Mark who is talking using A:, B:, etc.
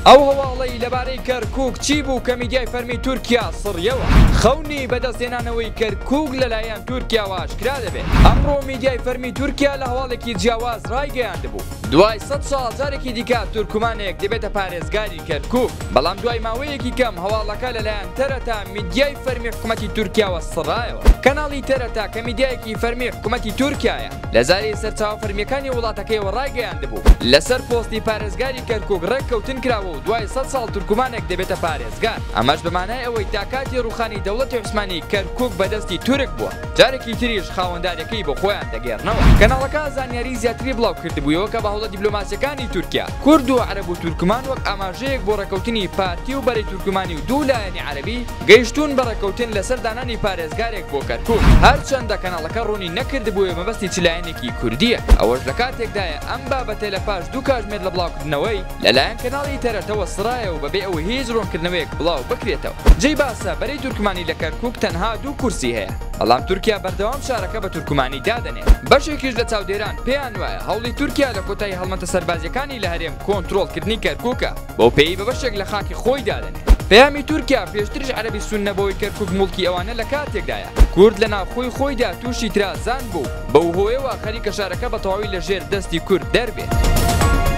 A: ئەو هەواڵەی لەبارەی کەرکوک چی بوو کە میدیای فەرمی تورکیا سڕیەوە؟ خەونی بەدەستهێنانەوەی کەرکوک لەلایەن تورکیاوە ئاشکرا دەبێت. ئەمڕۆ میدیای فەرمی تورکیا لە هەواڵێکی جیاواز ڕایگەیاندبوو، دوای 100 ساڵ جارێکی دیکە تورکمانێک دەبێتە پارێزگاری کەرکوک، بەڵام دوای ماوەیەکی کەم هەواڵەکە لەلایەن تەرەتە میدیای فەرمی حکومەتی تورکیاوە سڕایەوە. کەناڵی تەرەتە کە میدیایەکی فەرمی حکومەتی تورکیایە، لە زاری سەرچاوە فەرمییەکانی وڵاتەکەیەوە ڕایگەیاندبوو، لەسەر پۆستی پارێزگاری کەرکوک ڕێککەوتن کراوە و دوای 100 ساڵ تورکمانێک دەبێتە پارێزگار، ئەمەش بە مانای ئەوەی تا کاتی ڕووخانی دەوڵەتی عوسمانی کەرکوک بە دەستی تورک بووە، جارێکی تریش خاوەندارەکەی بۆ خۆیان دەگێڕنەوە. کەناڵەکە زانیاری زیاتری بڵاوکردبوویەوە کە بە هەوڵە دیبلۆماسییەکانی تورکیا، کورد و عەرەب و تورکمان وەک ئاماژەیەک بۆ ڕێککەوتنی پارتی و بەرەی تورکمانی و دوو لایەنی عەرەبی گەیشتوون بە ڕێککەوتن لەسەر دانانی پارێزگارێک بۆ کەرکوک، هەرچەندە کەناڵەکە ڕوونی نەکردبوویەوە مەبەستی چ لایەنێکی کوردییە، ئەوەش لە کاتێکدایە ئەم بابەتە لە پاش دوو کاژمێر لە بڵاوکردنەوەی لەلایەن کەناڵی تەرەتەوە سڕایەوە بەبێ ئەوەی هیچ ڕوونکردنەوەیەک بڵاو بکرێتەوە. جێی باسە بەرەی تورکمانی لە کەرکوک تەنها دوو کورسی هەیە، بەڵام تورکیا بەردەوام شارەکە بە تورکمانی دادەنێت. بەشێکیش لە چاودێران پێیان وایە هەوڵی تورکیا لە کۆتایی هەڵمەتە سەربازییەکانی لە هەرێم کۆنترۆڵکردنی کەرکوکە، بەو پێیەی بە بەشێک لە خاکی خۆی دادەنێت. پەیامی تورکیا پێشتریش عەرەبی سوننە بەوەی کەرکوک موڵکی ئەوانە لە کاتێکدایە کورد لە ناوخۆی خۆیدا تووشی ترازان بوو و بەو هۆیەوە خەریکە شارەکە بە تەواوی لە ژێر دەستی کورد دەربێت.